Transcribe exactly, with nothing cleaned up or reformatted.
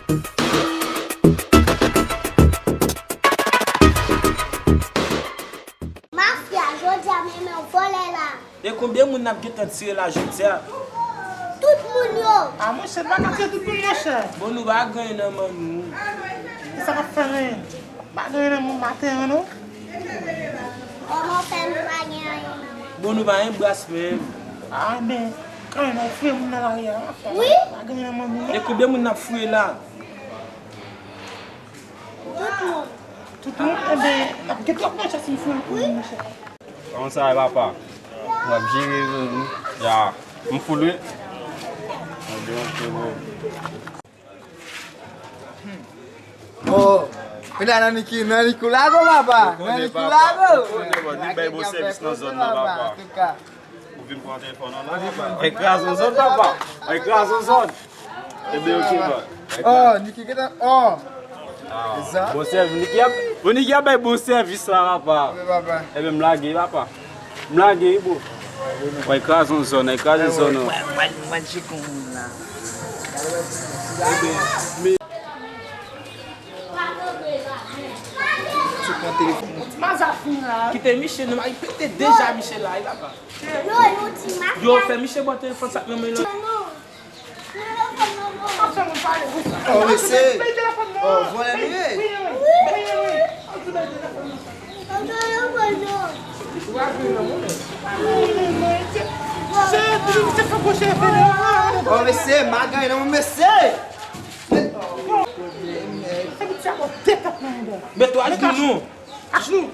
Mafya, jodi a m renmen w vòlè la. E konbyen moun n ap gentan tire la jodi a? Tout moun yo. A monchè, n pa ka tire tout moun, monchè. Bon, nou pa genyen nan men nou. E sa k ap fè anyen? Pa genyen nan men maten an, non. Kòman w fè nou pa gen anyen nan men? Bon, nou pa gen bras menm. A, men, kanmenm, w ap fouye moun nan lari a, mafya. Wi. Pa genyen nan men nou, non. E konbyen moun n ap fouye la? Tout moun. Tout moun? Enben, n ap gen twòp manje si n fouye pou nou, monchè. Kòman sa ye, papa? W ap jere yo, wi. Ya. M full, wi. Enben, ok, bro. Oh, men la nan Niki, nan Niki w lage w, papa. Nan Niki w lage w. Ou konnen, bro, li bay bon sèvis nan zòn nan, papa. Antouka. Ou vin pran telefòn nan la, papa. Ay, kraze yon zòn, papa. Ay, kraze yon zòn. Enben, ok, bro. Oh, Niki gentan, oh. Bon sèvis, Niki ap, bon, Niki ap bay bon sèvis la, papa. Wi, papa. Enben, m lage, papa. M lage, wi, bro. Ay, kraze yon zòn, ay, kraze zòn, non. Mwen, mwen, mwen, mwen, chik yon moun la. Enben, men. Ti pran telefòn. Ti maza fin la. Kite Michel, non, ay, pete deja Michel la, wi, papa. Yo, yo, ti mafya. Yo, fè Michel bò telefòn sa k nan men l. Oh, mesye. Oh, vòlè li ye. Oh, mesye, magay nan men mesye. Met w ajenou non. Ajenou.